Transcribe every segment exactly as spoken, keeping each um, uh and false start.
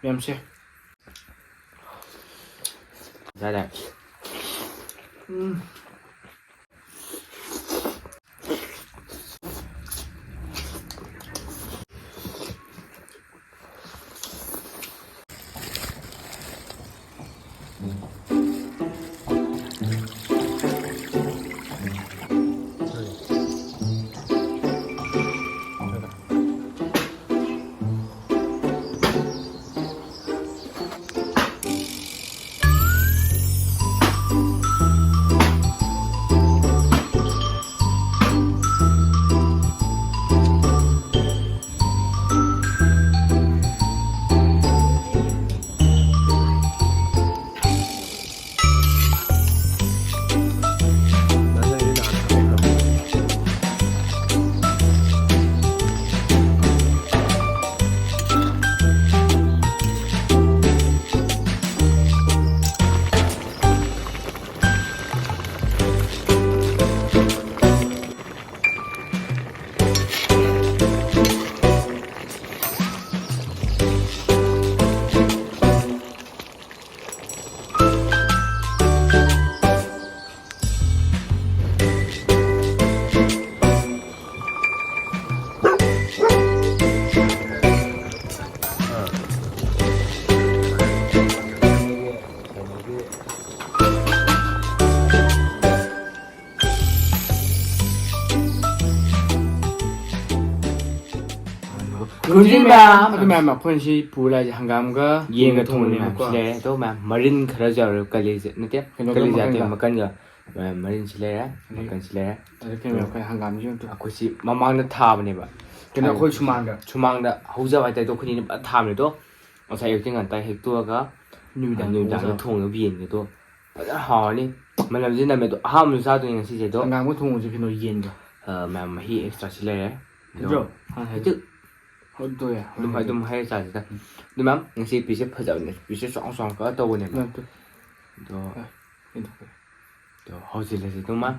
ꯃꯌꯥꯝꯁꯦ꯫ ꯌꯥꯔꯦ꯫ ꯎꯝ꯫ ꯒꯨꯔꯨꯖꯤ ꯃꯌꯥꯝ, ꯑꯗꯨ ꯃꯌꯥꯝ ꯑꯩꯈꯣꯏꯅ ꯁꯤ ꯄꯨꯔ ꯂꯥꯛꯏꯁꯦ ꯍꯪꯒꯥꯝꯒ ꯌꯦꯟꯒ ꯊꯣꯡꯕꯅꯦ ꯃꯌꯥꯝ꯫ ꯊꯣꯡꯕꯅꯦꯕꯀꯣ꯫ ꯁꯤ ꯂꯩꯔꯦ꯫ ꯑꯗꯣ ꯃꯌꯥꯝ ꯃꯔꯤꯟ ꯈꯔꯁꯨ ꯌꯥꯎꯔꯦ꯫ ꯀꯂꯦꯖꯥ ꯅꯠꯇꯦ, ꯀꯩꯅꯣꯗꯣ ꯀꯂꯦꯖꯥ ꯅꯠꯇꯦ, ꯃꯀꯟꯒ꯫ ꯃꯀꯟꯒ꯫ ꯃꯌꯥꯝ ꯃꯔꯤꯟꯁꯤ ꯂꯩꯔꯦ, ꯑꯗꯩ ꯃꯀꯟꯁꯤ ꯂꯩꯔꯦ꯫ ꯑꯗꯩ ꯀꯩꯅꯣ, ꯑꯩꯈꯣꯏ ꯍꯪꯒꯥꯝꯁꯤ ꯑꯝꯇ꯫ ꯑꯩꯈꯣꯏꯁꯤ ꯃꯃꯥꯡꯗ ꯊꯥꯕꯅꯦꯕ꯫ ꯀꯩꯅꯣ, ꯑꯩꯈꯣꯏ ꯁꯨꯃꯥꯡꯗ꯫ ꯁꯨꯃꯥꯡꯗ ꯍꯧꯖꯕ ꯍꯥꯏꯇꯥꯔꯦ꯫ ꯑꯗꯣ ꯑꯩꯈꯣꯏꯅꯤꯅ ꯐꯖꯅ ꯊꯥꯕꯅꯦ꯫ ꯑꯗꯣ ꯉꯁꯥꯏ ꯑꯌꯨꯛꯇꯤ ꯉꯟꯇꯥ ꯍꯦꯛꯇꯣꯛꯑꯒ ꯅꯨꯃꯤꯗꯥꯡ ꯅꯨꯃꯤꯗꯥꯡꯗ ꯊꯣꯡꯉꯒ꯫ ꯊꯣꯡꯉꯒ ꯌꯦꯟꯒꯦ꯫ ꯑꯗꯣ ꯐꯖꯅ ꯍꯥꯎꯔꯅꯤ꯫ ꯃꯅꯝꯁꯤꯅ ꯅꯝꯃꯦ꯫ ꯑꯗꯣ ꯑꯍꯥꯟꯕꯁꯨ ꯆꯥꯗꯣꯏꯅꯦ ꯉꯁꯤꯁꯦ꯫ ꯑꯗꯣ, ꯍꯪꯒꯥꯝꯒ ꯊꯣꯡꯕꯁꯦ ꯀꯩꯅꯣ ꯌꯦꯟꯒ꯫ ꯑ, ꯃꯌꯥꯝ ꯃꯍꯤ ꯑꯦꯛꯁꯇ꯭ꯔꯥꯁꯤ ꯂꯩꯔꯦ꯫ ꯑꯗꯣ ꯅꯠꯇ꯭ꯔꯣ? ꯍꯥꯟꯅ ꯍꯥꯏꯗꯤ ꯍꯥꯏꯗꯤ ꯍꯣꯏ, ꯑꯗꯨ ꯌꯥꯏ꯫ ꯑꯗꯨꯝ, ꯍꯥꯟꯅ ꯑꯗꯨꯝ ꯍꯥꯏꯗꯤ꯫ ꯍꯥꯏꯔ ꯆꯥꯁꯤꯗ꯫ ꯎꯝ꯫ ꯑꯗꯨ ꯃꯌꯥꯝ ꯉꯁꯤ ꯄꯤꯁꯁꯦ ꯐꯖꯕꯅꯦ꯫ ꯄꯤꯁꯁꯦ ꯆꯥꯎ ꯆꯥꯎꯅ ꯀꯛꯑ ꯇꯧꯕꯅꯦꯕ꯫ ꯅꯠꯇꯦ꯫ ꯑꯗꯣ ꯍꯣꯏ, ꯍꯦꯟꯗꯣꯛꯈ꯭ꯔꯦ꯫ ꯑꯗꯣ ꯍꯧꯖꯤꯜꯂꯁꯤ ꯑꯗꯨꯃ꯫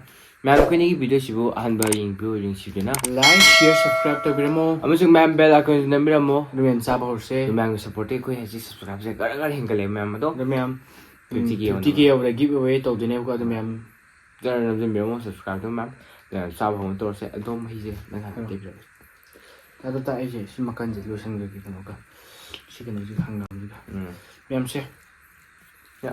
ꯃꯌꯥꯝ, ꯑꯩꯈꯣꯏꯅꯤꯒꯤ video ꯁꯤꯕꯨ ꯑꯍꯥꯟꯕ ꯌꯦꯡꯕꯤꯌꯨ, ꯌꯦꯡꯁꯤꯕꯤꯌꯨꯅ꯫ Like, share, subscribe ꯇꯧꯕꯤꯔꯝꯃꯣ꯫ ꯑꯃꯁꯨꯡ ꯃꯌꯥꯝ bell icon ꯁꯨ ꯅꯝꯕꯤꯔꯝꯃꯣ꯫ ꯑꯗꯨ ꯃꯌꯥꯝ ꯆꯥꯕ ꯍꯧꯔꯁꯦ꯫ ꯑꯗꯨ ꯃꯌꯥꯝꯒꯤ support ꯇꯒꯤ ꯑꯩꯈꯣꯏ ꯍꯧꯖꯤꯛ subscribe ꯁꯦ ꯒꯔ ꯒꯔ ꯍꯦꯟꯒꯠꯂꯦ ꯃꯌꯥꯝ ꯑꯗꯣ꯫ ꯑꯗꯨ ꯃꯌꯥꯝ, ꯎꯝ, fifty K ꯌꯧꯅꯕ꯫ Fifty K ꯌꯧꯕꯗ giveaway ꯇꯧꯗꯣꯏꯅꯦꯕꯀꯣ, ꯑꯗꯨ ꯃꯌꯥꯝ꯫ ꯖꯔ ꯅꯝꯖꯟꯕꯤꯔꯝꯃꯣ, subscribe ꯇꯧ ꯃꯌꯥꯝ꯫ ꯑꯗꯨ ꯃꯌꯥꯝ ꯆꯥꯕ ꯍꯧꯅꯕ ꯇꯧꯔꯁꯦ꯫ ꯑꯗꯣ ꯃꯍꯤꯁꯦ ꯅꯪ ꯍꯥꯟꯅ ꯎꯝ꯫ ꯇꯩꯕꯤꯔꯝꯃꯣ꯫ ꯑꯗꯣ ꯇꯥꯛ ꯑꯩꯁꯦ ꯁꯤ ꯃꯀꯟꯁꯦ ꯂꯣꯏꯁꯟꯈ꯭ꯔꯒꯦ ꯀꯩꯅꯣꯒ꯫ ꯁꯤ ꯀꯩꯅꯣꯁꯤꯒ ꯍꯪꯒꯥꯝꯁꯤꯒ꯫ ꯎꯝ꯫ ꯃꯌꯥꯝꯁꯦ꯫ ꯌꯥ꯫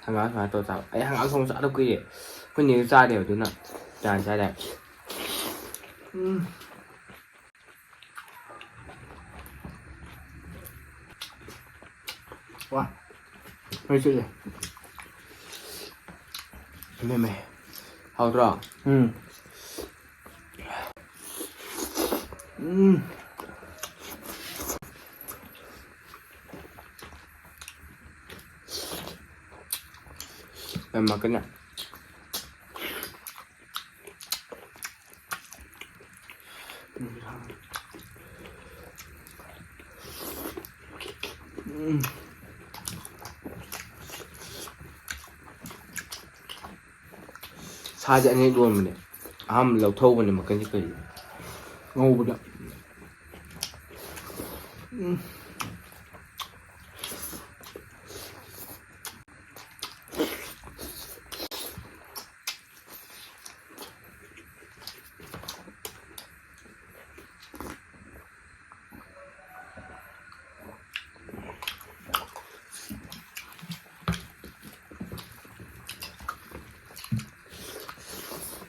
ꯍꯪꯒꯥꯝ ꯁꯨꯃꯥꯏꯅ ꯇꯧꯔ ꯆꯥꯕ꯫ ꯑꯩ ꯍꯪꯒꯥꯝ ꯊꯣꯡꯕ ꯆꯥꯗ ꯀꯨꯏꯔꯦ꯫ ꯑꯩꯈꯣꯏ ꯅꯦꯁꯨ ꯆꯥꯗꯦꯕ, ꯑꯗꯨꯅ ꯆꯥ ꯆꯥꯗꯦ꯫ ꯎꯝ꯫ ꯋꯥ꯫ ꯃꯩ ꯆꯠꯂꯦ꯫ ꯏꯃꯩ ꯃꯩ꯫ ꯍꯥꯎꯇ꯭ꯔꯣ? ꯎꯝ꯫ ꯎꯝ꯫ ꯌꯥꯝ ꯃꯀꯟ ꯌꯥꯝ꯫ ꯎꯝ꯫ ꯁꯥꯁꯦ ꯑꯅꯤꯔꯛ ꯂꯣꯟꯕꯅꯦ꯫ ꯑꯍꯥꯟꯕ ꯂꯧꯊꯧꯕꯅꯦ ꯃꯀꯟꯁꯦ ꯀꯔꯤꯅꯣ? ꯉꯧꯕꯗ꯫ ꯎꯝ꯫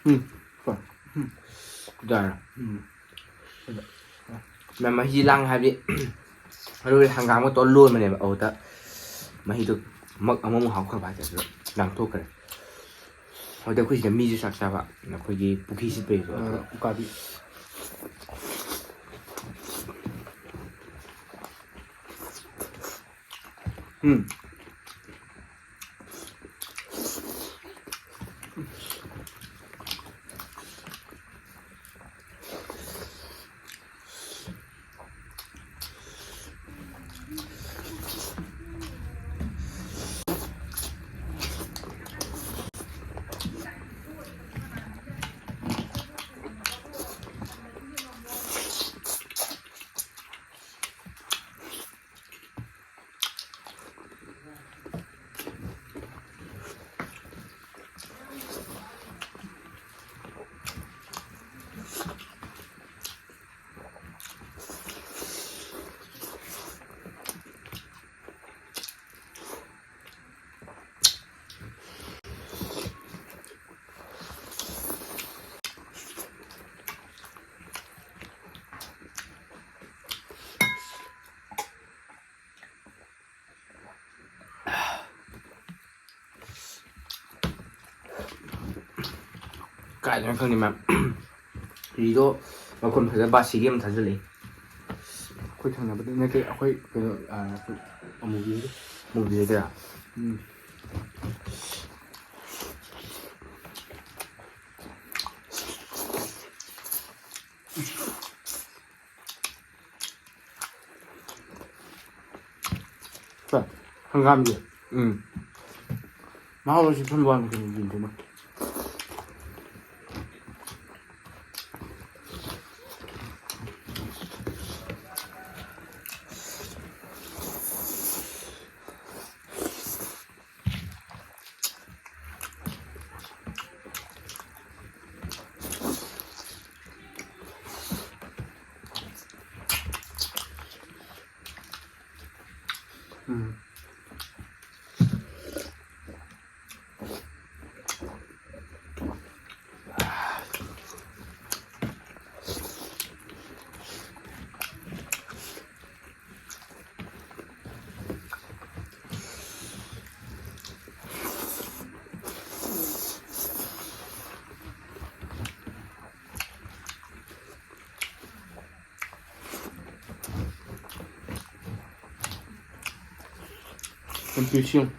ꯎꯝ꯫ ꯍꯣꯏ꯫ ꯎꯝ꯫ ꯌꯥꯔꯦ꯫ ꯎꯝ꯫ ꯃ-, ꯃꯍꯤ ꯂꯥꯡ ꯍꯥꯏꯕꯗꯤ, ꯑꯗꯨꯒꯤ ꯍꯪꯒꯥꯝꯒ ꯇꯧꯔ ꯂꯣꯟꯕꯅꯦꯕ, ꯑꯗꯨꯗ ꯃꯍꯤꯗꯣ ꯃꯛ ꯑꯃꯃꯨꯛ ꯍꯥꯞꯈ꯭ꯔꯕ ꯍꯥꯏꯇꯥꯔꯦ, ꯑꯗꯨꯗ ꯂꯥꯡꯊꯣꯛꯈ꯭ꯔꯦ꯫ ꯍꯧꯖꯤꯛ ꯑꯩꯈꯣꯏ ꯁꯤꯗ ꯃꯤꯁꯨ ꯆꯥꯛ ꯆꯥꯕ, ꯑꯩꯈꯣꯏꯒꯤ ꯄꯨꯈ꯭ꯔꯤ ꯁꯤꯠꯄꯩꯗꯣ, ꯑꯗꯨꯗ꯫ ꯑ, ꯎꯀꯥꯕꯤ꯫ ꯎꯝ꯫ ꯀꯥꯏꯗꯅꯣ ꯈꯪꯗꯦ ꯃꯌꯥꯝ꯫ ꯔꯤꯗꯣ ꯃꯈꯣꯟ ꯐꯖꯕ ꯕꯥꯁꯤꯒꯤ ꯑꯃ ꯊꯥꯖꯤꯜꯂꯛꯏ꯫ ꯑꯩꯈꯣꯏ ꯊꯪꯅꯕꯗ ꯅꯠꯇꯦ, ꯑꯩꯈꯣꯏ ꯀꯩꯅꯣ, ꯑ, ꯑꯃꯨꯕꯤ, ꯑꯃꯨꯕꯤ ꯍꯥꯏꯗꯣꯏꯔꯥ? ꯎꯝ꯫ ꯁꯦ, ꯍꯪꯒꯥꯝꯁꯦ꯫ ꯎꯝ꯫ ꯃꯍꯥꯎ ꯂꯧꯁꯤ ꯊꯨꯝ ꯋꯥꯡꯅ ꯀꯩꯅꯣ ꯌꯦꯟ ꯊꯣꯡꯕ꯫ ꯎꯝ꯫ Nutrition.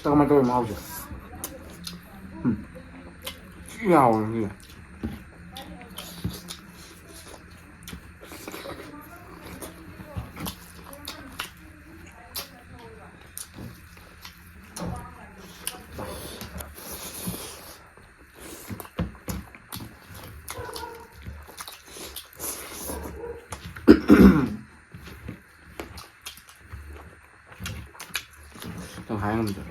ꯀꯃꯥꯏꯅ ꯇꯧꯔꯤ ꯃꯍꯥꯎꯁꯦ? ꯎꯝ꯫ ꯊꯤ ꯍꯥꯎꯋꯦ ꯉꯁꯤꯗꯤ꯫ ꯇꯪꯈꯥꯏ ꯉꯝꯗ꯭ꯔꯦ꯫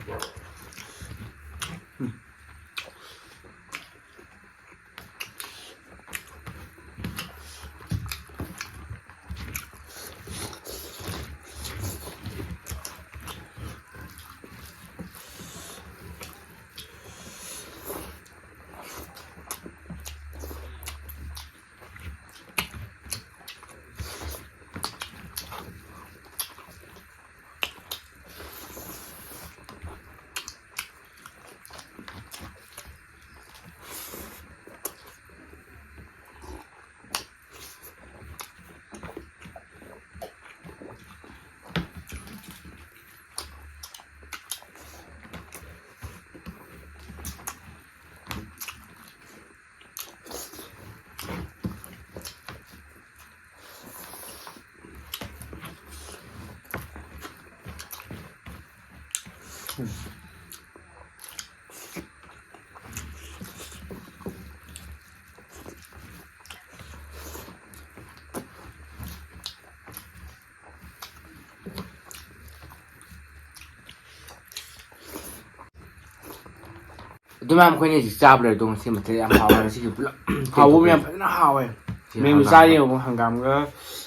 ꯑꯗꯨ ꯃꯌꯥꯝ ꯑꯩꯈꯣꯏꯅ ꯍꯧꯖꯤꯛ ꯆꯥꯕ ꯂꯩꯔꯦ꯫ ꯑꯗꯣ ꯉꯁꯤ ꯃꯊꯦꯜ ꯌꯥꯝ ꯍꯥꯎꯋꯦ꯫ ꯉꯁꯤꯒꯤ ꯄꯨꯂꯞ ꯍꯥꯎꯕ ꯃꯌꯥꯝ ꯐꯖꯅ ꯍꯥꯎꯋꯦ꯫ ꯁꯤ ꯃꯌꯥꯝ ꯍꯪꯒꯥꯝ꯫ ꯆꯥꯔꯤ ꯌꯦꯡꯉꯣ, ꯍꯪꯒꯥꯝꯒ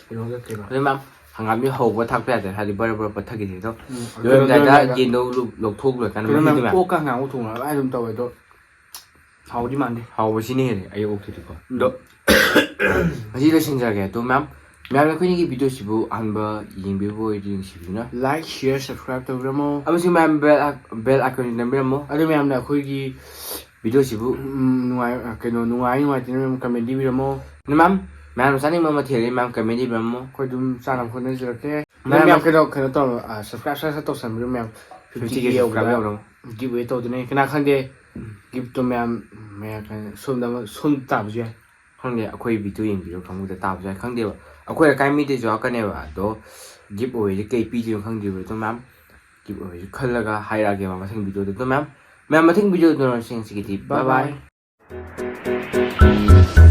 ꯀꯩꯅꯣꯒ ꯀꯩꯅꯣ꯫ ꯑꯗꯨ ꯃꯌꯥꯝ ꯍꯪꯒꯥꯝꯗꯤ ꯍꯧꯕ ꯊꯥꯛꯄ ꯌꯥꯗꯦ, ꯍꯥꯏꯗꯤ ꯕꯔ ꯕꯔ ꯄꯠꯊꯈꯤꯅꯤ꯫ ꯑꯗꯣ ꯎꯝ, ꯑꯗꯨ ꯂꯣꯏꯔꯝꯗꯥꯏꯗ ꯂꯣꯏꯔꯝꯗꯥꯏꯗ ꯌꯦꯟꯗꯣ ꯂꯧ-, ꯂꯧꯊꯣꯛ ꯂꯣꯏꯔꯀꯥꯟꯗ ꯀꯩꯅꯣ ꯃꯍꯤꯗꯣ ꯃꯌꯥꯝ ꯃꯌꯥꯝ ꯑꯣꯛꯀ ꯍꯪꯒꯥꯝꯒ ꯊꯣꯡꯉꯒ ꯑꯗꯨꯃꯥꯏꯅ ꯑꯗꯨꯝ ꯇꯧꯋꯦ꯫ ꯑꯗꯣ ꯍꯥꯎꯕꯗꯤ ꯃꯥꯟꯗꯦ꯫ ꯍꯥꯎꯕꯁꯤꯅ ꯍꯦꯜꯂꯦ ꯑꯩ ꯑꯣꯛꯇꯨꯗꯤꯀꯣ꯫ ꯎꯝ꯫ ꯑꯗꯣ ꯉꯁꯤ ꯂꯣꯏꯁꯤꯟꯖꯔꯒꯦ꯫ ꯑꯗꯣ ꯃꯌꯥꯝ, ꯃꯌꯥꯝꯅ ꯑꯩꯈꯣꯏꯒꯤ ꯚꯤꯗꯤꯑꯣꯁꯤꯕꯨ ꯑꯍꯥꯟꯕ ꯌꯦꯡꯕꯤꯕ ꯑꯣꯏꯔꯗꯤ ꯅꯨꯡꯁꯤꯕꯤꯗꯨꯅ like, share, subscribe ꯇꯧꯕꯤꯔꯝꯃꯣ꯫ ꯑꯃꯁꯨꯡ ꯃꯌꯥꯝ bell, bell icon ꯅꯝꯕꯤꯔꯝꯃꯣ꯫ ꯑꯗꯨ ꯃꯌꯥꯝꯅ ꯑꯩꯈꯣꯏꯒꯤ ꯚꯤꯗꯤꯑꯣꯁꯤꯕꯨ, ꯎꯝ, ꯅꯨꯡꯉꯥꯏ-, ꯀꯩꯅꯣ, ꯅꯨꯡꯉꯥꯏ ꯅꯨꯡꯉꯥꯏꯇꯦꯅ ꯃꯌꯥꯝ comment ꯏꯕꯤꯔꯝꯃꯣ꯫ ꯑꯗꯨ ꯃꯌꯥꯝ, ꯃꯌꯥꯝꯅ ꯆꯥꯅꯤꯡꯕ ꯃꯊꯦꯜ ꯃꯌꯥꯝ comment ꯏꯕꯤꯔꯝꯃꯣ꯫ ꯑꯩꯈꯣꯏ ꯑꯗꯨꯝ ꯆꯥꯅꯕ ꯍꯣꯠꯅꯖꯔꯛꯀꯦ꯫ ꯃꯌꯥꯝ ꯃꯌꯥꯝ ꯀꯩꯅꯣ, ꯀꯩꯅꯣ ꯇꯧꯔꯣ, ꯑ, subscribe, subscribe ꯇꯧꯁꯟꯕꯤꯔꯣ ꯃꯌꯥꯝ꯫ fifty K fifty K subscribe ꯌꯧꯕꯗ ꯌꯧꯔꯣ꯫ Giveaway ꯇꯧꯗꯣꯏꯅꯦ꯫ ꯀꯅꯥ ꯈꯪꯗꯦ, ꯎꯝ꯫ Gift ꯇꯣ ꯃꯌꯥꯝ, ꯃꯌꯥꯝ ꯀꯩꯅꯣ, ꯁꯣꯝꯗ ꯑꯃ, ꯁꯣꯝ ꯇꯥꯕꯁꯨ ꯌꯥꯏ꯫ ꯈꯪꯗꯦ, ꯑꯩꯈꯣꯏ ꯚꯤꯗꯤꯑꯣ ꯌꯦꯡꯕꯤꯔꯣ ꯀꯥꯡꯕꯨꯗ ꯇꯥꯕꯁꯨ ꯌꯥꯏ꯫ ꯈꯪꯗꯦꯕ, ꯑꯩꯈꯣꯏ ꯂꯩꯀꯥꯏ ꯃꯤꯗꯩꯁꯨ ꯍꯥꯞꯀꯅꯦꯕ꯫ ꯑꯗꯣ giveaway ꯁꯦ ꯀꯩ ꯄꯤꯗꯣꯏꯅꯣ ꯈꯪꯗꯦꯕ꯫ ꯑꯗꯣ ꯃꯌꯥꯝ giveaway ꯁꯦ ꯈꯜꯂꯒ ꯍꯥꯏꯔꯛꯑꯒꯦꯕ ꯃꯊꯪ ꯚꯤꯗꯤꯑꯣꯗ꯫ ꯑꯗꯣ ꯃꯌꯥꯝ, ꯃꯌꯥꯝ ꯃꯊꯪ ꯚꯤꯗꯤꯑꯣꯗ ꯎꯅꯔꯁꯤ꯫ ꯉꯁꯤꯒꯤꯗꯤ bye bye꯫ Bye bye꯫